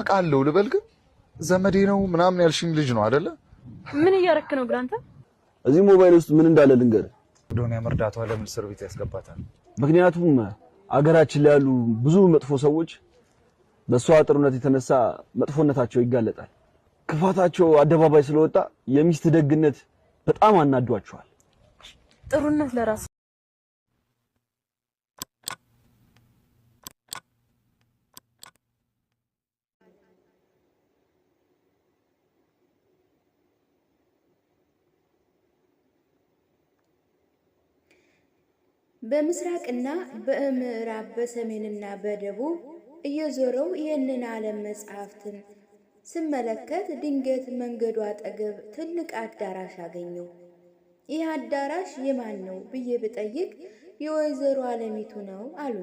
አውቃለሁ ልበል፣ ግን ዘመዴ ነው ምናምን ያልሽኝ ልጅ ነው አይደለ? ምን እያረክ ነው ግን አንተ? እዚህ ሞባይል ውስጥ ምን እንዳለ ልንገርህ። ዶንያ መርዳቷ ለምን እስር ቤት ያስገባታል? ምክንያቱም አገራችን ላይ ያሉ ብዙ መጥፎ ሰዎች በእሷ ጥሩነት የተነሳ መጥፎነታቸው ይጋለጣል። ክፋታቸው አደባባይ ስለወጣ የሚስት ደግነት በጣም አናዷቸዋል። ጥሩነት ለራስ በምስራቅና በምዕራብ በሰሜንና በደቡብ እየዞረው ይህንን ዓለም መጽሐፍትን ስመለከት ድንገት መንገዱ አጠገብ ትልቅ አዳራሽ አገኘው። ይህ አዳራሽ የማን ነው ብዬ ብጠይቅ የወይዘሮ አለሚቱ ነው አሉ።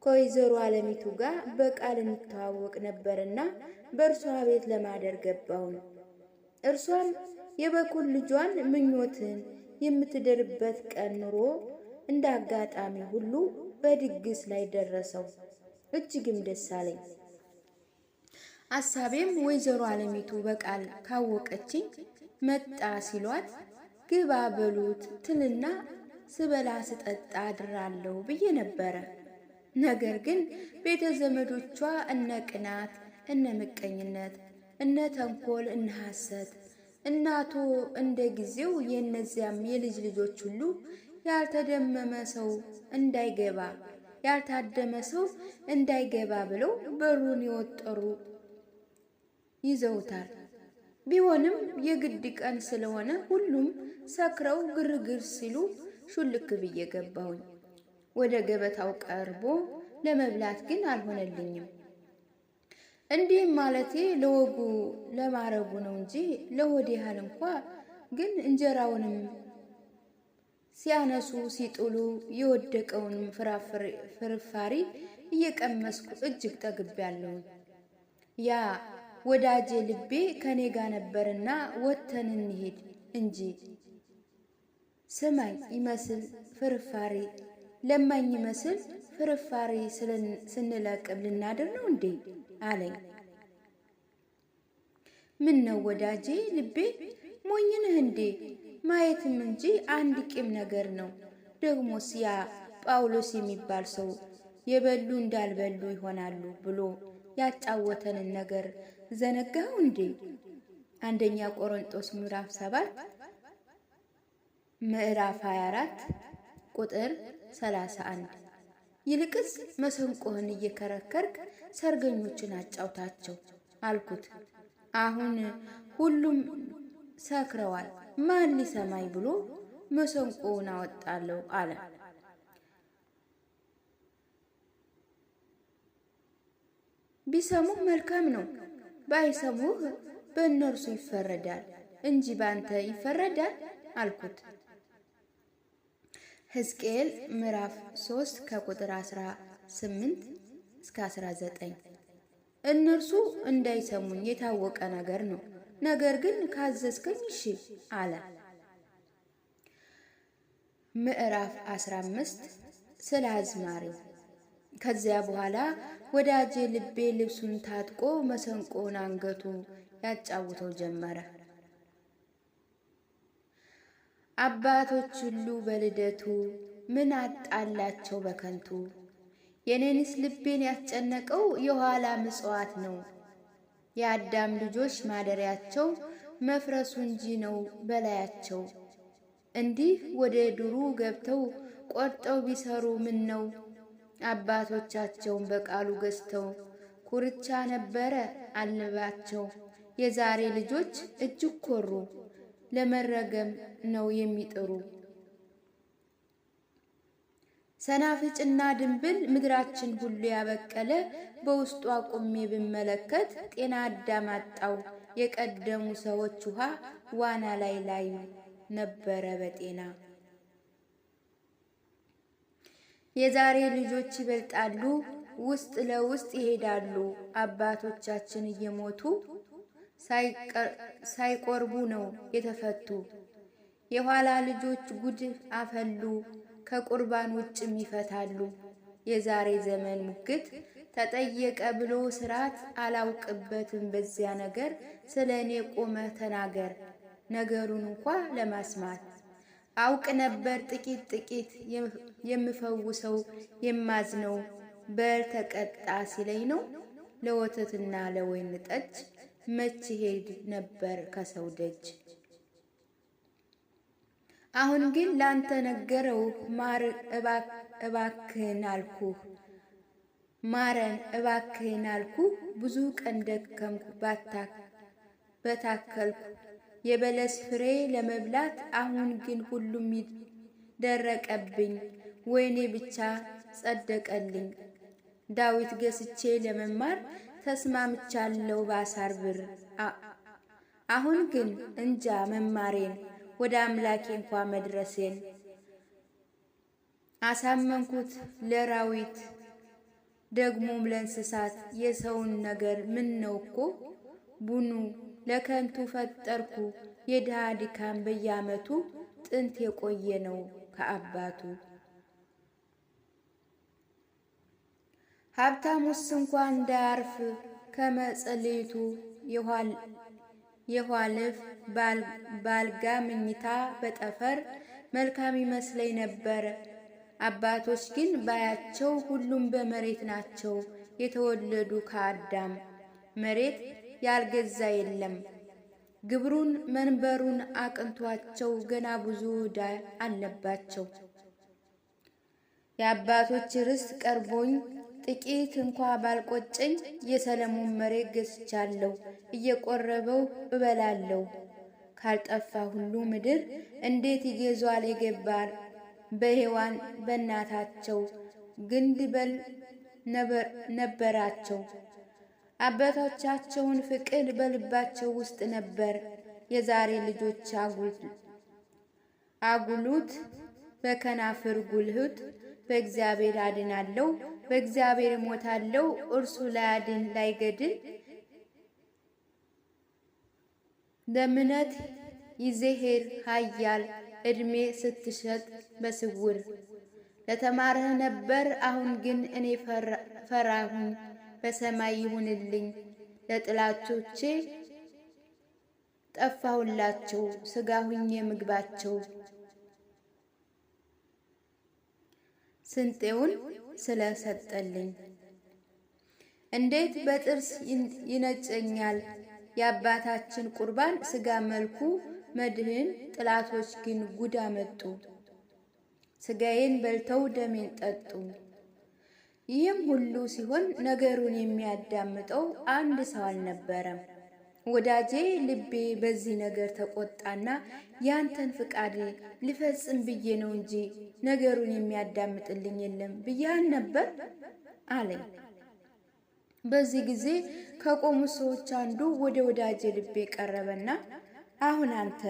ከወይዘሮ አለሚቱ ጋር በቃል እንተዋወቅ ነበርና በእርሷ ቤት ለማደር ገባሁኝ። እርሷም የበኩር ልጇን ምኞትን የምትድርበት ቀን ኑሮ እንደ አጋጣሚ ሁሉ በድግስ ላይ ደረሰው። እጅግም ደስ አለኝ። አሳቤም ወይዘሮ አለሚቱ በቃል ካወቀችኝ መጣ ሲሏት ግባ በሉት ትልና ስበላ ስጠጣ አድራለሁ ብዬ ነበረ። ነገር ግን ቤተ ዘመዶቿ እነ ቅናት፣ እነ ምቀኝነት፣ እነ ተንኮል፣ እነ ሐሰት እናቶ እንደ ጊዜው የእነዚያም የልጅ ልጆች ሁሉ ያልተደመመ ሰው እንዳይገባ ያልታደመ ሰው እንዳይገባ ብለው በሩን የወጠሩ ይዘውታል። ቢሆንም የግድ ቀን ስለሆነ ሁሉም ሰክረው ግርግር ሲሉ ሹልክ ብዬ ገባሁኝ። ወደ ገበታው ቀርቦ ለመብላት ግን አልሆነልኝም። እንዲህም ማለቴ ለወጉ ለማረጉ ነው እንጂ ለሆድ ያህል እንኳ ግን እንጀራውንም ሲያነሱ ሲጥሉ የወደቀውንም ፍርፋሪ እየቀመስኩ እጅግ ጠግቤያለሁ። ያ ወዳጄ ልቤ ከኔ ጋር ነበርና ወጥተን እንሂድ እንጂ ስማኝ ይመስል ፍርፋሪ ለማኝ ይመስል ፍርፋሪ ስንለቅም ልናድር ነው እንዴ አለኝ። ምን ነው ወዳጄ ልቤ ሞኝ ነህ እንዴ? ማየትም እንጂ አንድ ቂም ነገር ነው። ደግሞስ ያ ጳውሎስ የሚባል ሰው የበሉ እንዳልበሉ ይሆናሉ ብሎ ያጫወተንን ነገር ዘነጋው እንዴ? አንደኛ ቆሮንጦስ ምዕራፍ 7 ምዕራፍ 24 ቁጥር 31። ይልቅስ መሰንቆህን እየከረከርክ ሰርገኞችን አጫውታቸው አልኩት። አሁን ሁሉም ሰክረዋል፣ ማን ሊሰማኝ ብሎ መሰንቆውን አወጣለሁ አለ። ቢሰሙህ መልካም ነው፣ ባይሰሙህ በእነርሱ ይፈረዳል እንጂ ባንተ ይፈረዳል አልኩት። ሕዝቅኤል ምዕራፍ 3 ከቁጥር 18 እስከ 19። እነርሱ እንዳይሰሙኝ የታወቀ ነገር ነው፣ ነገር ግን ካዘዝከኝ እሺ አለ። ምዕራፍ 15 ስለ አዝማሪው። ከዚያ በኋላ ወዳጄ ልቤ ልብሱን ታጥቆ መሰንቆውን አንገቱ ያጫውተው ጀመረ። አባቶች ሁሉ በልደቱ ምን አጣላቸው በከንቱ፣ የኔንስ ልቤን ያስጨነቀው የኋላ ምጽዋት ነው። የአዳም ልጆች ማደሪያቸው መፍረሱ እንጂ ነው በላያቸው። እንዲህ ወደ ዱሩ ገብተው ቆርጠው ቢሰሩ ምን ነው አባቶቻቸውን በቃሉ ገዝተው ኩርቻ ነበረ አልባቸው። የዛሬ ልጆች እጅግ ኮሩ፣ ለመረገም ነው የሚጥሩ። ሰናፍጭና ድንብል ምድራችን ሁሉ ያበቀለ በውስጡ አቁሜ ብመለከት ጤና አዳም አጣው። የቀደሙ ሰዎች ውሃ ዋና ላይ ላይ ነበረ በጤና። የዛሬ ልጆች ይበልጣሉ፣ ውስጥ ለውስጥ ይሄዳሉ። አባቶቻችን እየሞቱ ሳይቆርቡ ነው የተፈቱ። የኋላ ልጆች ጉድ አፈሉ፣ ከቁርባን ውጭም ይፈታሉ። የዛሬ ዘመን ሙግት ተጠየቀ ብሎ ስርዓት አላውቅበትም በዚያ ነገር ስለ እኔ ቆመህ ተናገር ነገሩን እንኳ ለማስማት አውቅ ነበር ጥቂት ጥቂት የምፈውሰው የማዝነው በር ተቀጣ ሲለኝ ነው። ለወተትና ለወይን ጠጅ መች ሄድ ነበር ከሰው ደጅ። አሁን ግን ላንተ ነገረው ማር እባክህን አልኩህ ማረን እባክህን አልኩህ። ብዙ ቀን ደከምኩ በታከልኩ የበለስ ፍሬ ለመብላት አሁን ግን ሁሉም ደረቀብኝ፣ ወይኔ ብቻ ጸደቀልኝ። ዳዊት ገስቼ ለመማር ተስማምቻለሁ ባሳር ብር። አሁን ግን እንጃ መማሬን ወደ አምላኬ እንኳ መድረሴን። አሳመንኩት ለራዊት ደግሞም ለእንስሳት የሰውን ነገር ምን ነው እኮ ቡኑ ለከንቱ ፈጠርኩ የድሃ ድካም በየዓመቱ ጥንት የቆየ ነው ከአባቱ። ሀብታሙስ እንኳ እንዳያርፍ ከመጸለይቱ የኋልፍ ባልጋ ምኝታ በጠፈር መልካም ይመስለኝ ነበር። አባቶች ግን ባያቸው ሁሉም በመሬት ናቸው የተወለዱ ከአዳም መሬት ያልገዛ የለም። ግብሩን መንበሩን አቅንቷቸው ገና ብዙ ዕዳ አለባቸው። የአባቶች ርስት ቀርቦኝ ጥቂት እንኳ ባልቆጨኝ የሰለሞን መሬት ገዝቻለሁ፣ እየቆረበው እበላለሁ። ካልጠፋ ሁሉ ምድር እንዴት ይገዟል የገባር በሔዋን በእናታቸው ግንድ በል ነበራቸው። አባቶቻቸውን ፍቅር በልባቸው ውስጥ ነበር። የዛሬ ልጆች አጉሉት በከናፍር ጉልህት በእግዚአብሔር አድናለሁ፣ በእግዚአብሔር እሞታለሁ፣ እርሱ ላያድን ላይገድል ለምነት ይዜሄር ኃያል እድሜ ስትሸጥ በስውር ለተማርህ ነበር። አሁን ግን እኔ ፈራሁኝ፣ በሰማይ ይሁንልኝ። ለጥላቾቼ ጠፋሁላቸው፣ ስጋ ሁኜ ምግባቸው ስንጤውን ስለሰጠልኝ እንዴት በጥርስ ይነጨኛል? የአባታችን ቁርባን ስጋ መልኩ መድህን ጥላቶች ግን ጉድ አመጡ። ስጋዬን በልተው ደሜን ጠጡ። ይህም ሁሉ ሲሆን ነገሩን የሚያዳምጠው አንድ ሰው አልነበረም። ወዳጄ ልቤ በዚህ ነገር ተቆጣና ያንተን ፍቃድ ልፈጽም ብዬ ነው እንጂ ነገሩን የሚያዳምጥልኝ የለም ብያህን ነበር አለኝ። በዚህ ጊዜ ከቆሙ ሰዎች አንዱ ወደ ወዳጄ ልቤ ቀረበና አሁን አንተ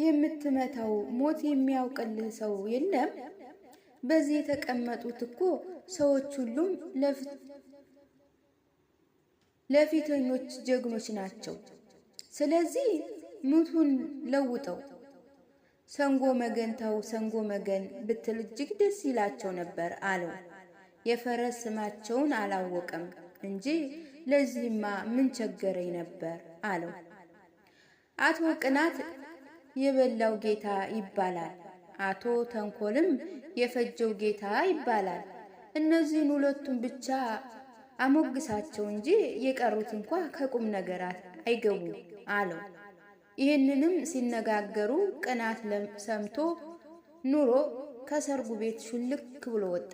የምትመታው ሞት የሚያውቅልህ ሰው የለም? በዚህ የተቀመጡት እኮ ሰዎች ሁሉም ለፊተኞች ጀግኖች ናቸው። ስለዚህ ምቱን ለውጠው ሰንጎ መገን ተው ሰንጎ መገን ብትል እጅግ ደስ ይላቸው ነበር አለው። የፈረስ ስማቸውን አላወቀም እንጂ ለዚህማ ምን ቸገረኝ ነበር አለው። አቶ ቅናት የበላው ጌታ ይባላል። አቶ ተንኮልም የፈጀው ጌታ ይባላል። እነዚህን ሁለቱን ብቻ አሞግሳቸው እንጂ የቀሩት እንኳ ከቁም ነገራት አይገቡም አለው። ይህንንም ሲነጋገሩ ቅናት ሰምቶ ኑሮ ከሰርጉ ቤት ሹልክ ብሎ ወጣ።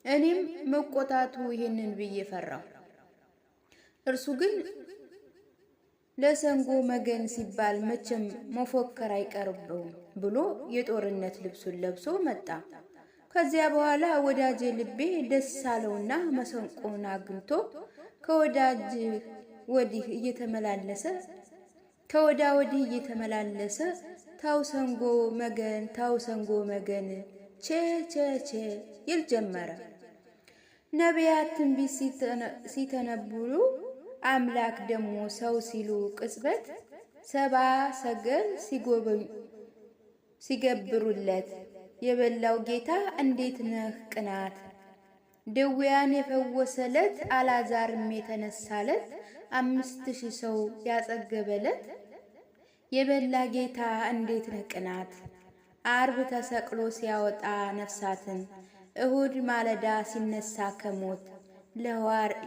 እኔም መቆጣቱ ይህንን ብዬ ፈራሁ። እርሱ ግን ለሰንጎ መገን ሲባል መቼም መፎከር አይቀርብም ብሎ የጦርነት ልብሱን ለብሶ መጣ። ከዚያ በኋላ ወዳጄ ልቤ ደስ አለውና መሰንቆን አግኝቶ ከወዳጅ ወዲህ እየተመላለሰ ከወዳ ወዲህ እየተመላለሰ ታው ሰንጎ መገን ታው ሰንጎ መገን ቼ ቼ ቼ ይል ጀመረ። ነቢያት ትንቢት ሲተነብሉ አምላክ ደግሞ ሰው ሲሉ ቅጽበት ሰባ ሰገል ሲገብሩለት የበላው ጌታ እንዴት ነህ ቅናት? ድውያን የፈወሰለት፣ አላዛርም የተነሳለት፣ 5000 ሰው ያጸገበለት የበላ ጌታ እንዴት ነህ ቅናት? አርብ ተሰቅሎ ሲያወጣ ነፍሳትን፣ እሁድ ማለዳ ሲነሳ ከሞት፣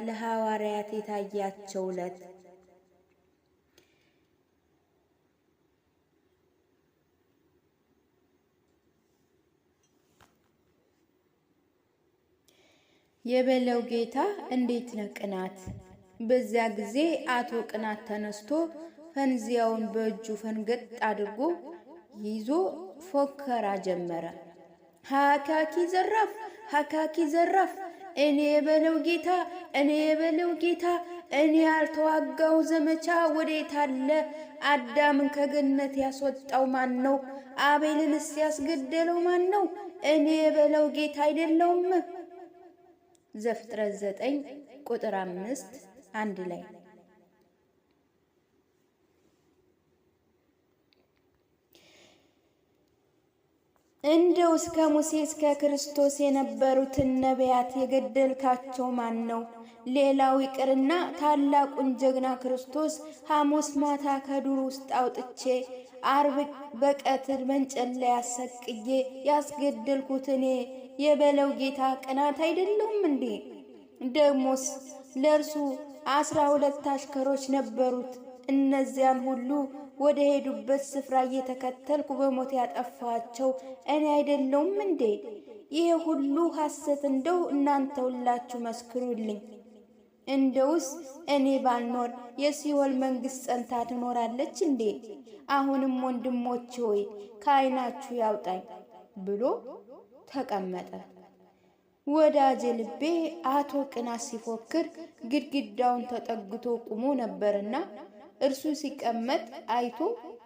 ለሐዋርያት የታያቸው ዕለት። የበለው ጌታ እንዴት ነህ ቅናት? በዚያ ጊዜ አቶ ቅናት ተነስቶ ፈንዚያውን በእጁ ፈንገጥ አድርጎ ይዞ ፎከራ ጀመረ። ሀካኪ ዘራፍ፣ ሀካኪ ዘራፍ፣ እኔ የበለው ጌታ፣ እኔ የበለው ጌታ፣ እኔ ያልተዋጋው ዘመቻ ወዴት አለ? አዳምን ከገነት ያስወጣው ማን ነው? አቤልንስ ያስገደለው ማን ነው? እኔ የበለው ጌታ አይደለውም? ዘፍጥረት 9 ቁጥር 5 1 ላይ። እንደው እስከ ሙሴ እስከ ክርስቶስ የነበሩትን ነቢያት የገደልካቸው ማን ነው? ሌላው ይቅርና ታላቁን ጀግና ክርስቶስ ሐሙስ ማታ ከዱር ውስጥ አውጥቼ አርብ በቀትር መንጨት ላይ አሰቅዬ ያስገደልኩት እኔ የበለው ጌታ ቅናት አይደለሁም እንዴ? ደግሞስ ለእርሱ 12 አሽከሮች ነበሩት። እነዚያን ሁሉ ወደ ሄዱበት ስፍራ እየተከተልኩ በሞት ያጠፋቸው እኔ አይደለሁም እንዴ? ይሄ ሁሉ ሐሰት እንደው እናንተ ሁላችሁ መስክሩልኝ። እንደውስ እኔ ባልኖር የሲኦል መንግስት ጸንታ ትኖራለች እንዴ? አሁንም ወንድሞቼ ሆይ ከዓይናችሁ ያውጣኝ ብሎ ተቀመጠ። ወዳጄ ልቤ አቶ ቅናት ሲፎክር ግድግዳውን ተጠግቶ ቁሞ ነበርና እርሱ ሲቀመጥ አይቶ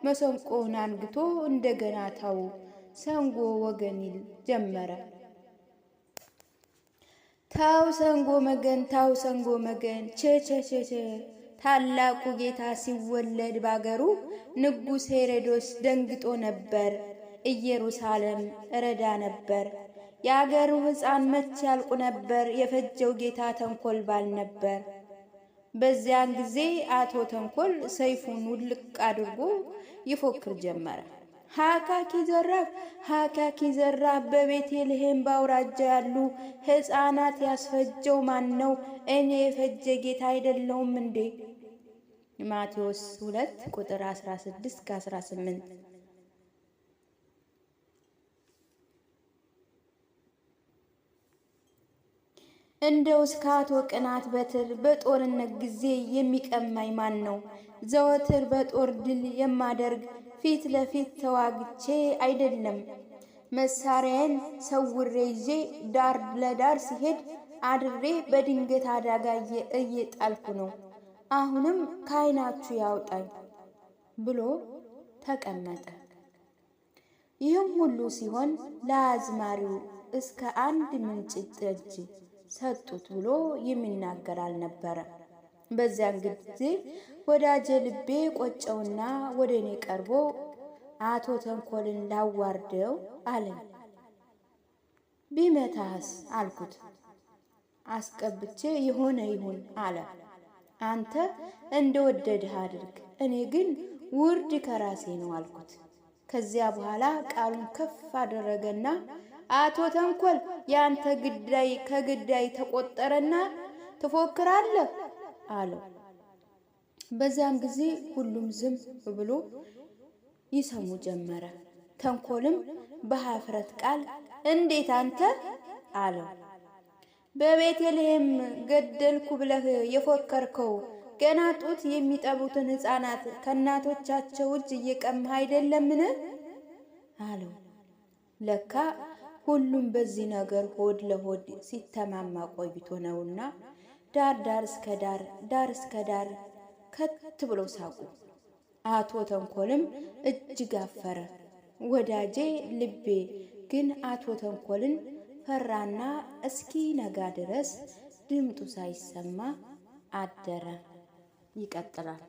መሰንቆውን አንግቶ እንደገና ታው ሰንጎ ወገን ይል ጀመረ። ታው ሰንጎ መገን፣ ታው ሰንጎ መገን፣ ቸ ቸ ቸ ቸ፣ ታላቁ ጌታ ሲወለድ ባገሩ ንጉሥ ሄሮድስ ደንግጦ ነበር። ኢየሩሳሌም እረዳ ነበር። የአገሩ ሕፃን መች ያልቁ ነበር፣ የፈጀው ጌታ ተንኮል ባል ነበር። በዚያን ጊዜ አቶ ተንኮል ሰይፉን ውልቅ አድርጎ ይፎክር ጀመረ። ሀካኪ ዘራፍ፣ ሀካኪ ዘራፍ፣ በቤተልሔም በአውራጃ ያሉ ሕፃናት ያስፈጀው ማን ነው? እኔ የፈጀ ጌታ አይደለሁም እንዴ? ማቴዎስ 2 ቁጥር 16 18። እንደው እስከ አቶ ቅናት በትር በጦርነት ጊዜ የሚቀማኝ ማን ነው? ዘወትር በጦር ድል የማደርግ ፊት ለፊት ተዋግቼ አይደለም፣ መሳሪያዬን ሰውሬ ይዤ ዳር ለዳር ሲሄድ አድሬ በድንገት አደጋ እየጣልኩ ነው። አሁንም ከዓይናችሁ ያውጣኝ ብሎ ተቀመጠ። ይህም ሁሉ ሲሆን ለአዝማሪው እስከ አንድ ምንጭ ጠጅ ሰጡት ብሎ የሚናገር አልነበረ። በዚያን ጊዜ ወዳጄ ልቤ ቆጨውና ወደ እኔ ቀርቦ አቶ ተንኮልን ላዋርደው አለኝ። ቢመታህስ አልኩት። አስቀብቼ የሆነ ይሁን አለ። አንተ እንደወደድህ አድርግ፣ እኔ ግን ውርድ ከራሴ ነው አልኩት። ከዚያ በኋላ ቃሉን ከፍ አደረገና አቶ ተንኮል ያንተ ግዳይ ከግዳይ ተቆጠረና ትፎክራለህ አለው። በዚያም ጊዜ ሁሉም ዝም ብሎ ይሰሙ ጀመረ። ተንኮልም በሀፍረት ቃል እንዴት አንተ አለው። በቤተልሔም ገደልኩ ብለህ የፎከርከው ገና ጡት የሚጠቡትን ሕፃናት ከእናቶቻቸው እጅ እየቀማህ አይደለምን? አለው። ለካ ሁሉም በዚህ ነገር ሆድ ለሆድ ሲተማማ ቆይቶ ነውና ዳር ዳር እስከ ዳር ዳር እስከ ዳር ከት ብሎ ሳቁ። አቶ ተንኮልም እጅግ አፈረ። ወዳጄ ልቤ ግን አቶ ተንኮልን ፈራና እስኪ ነጋ ድረስ ድምጡ ሳይሰማ አደረ። ይቀጥላል።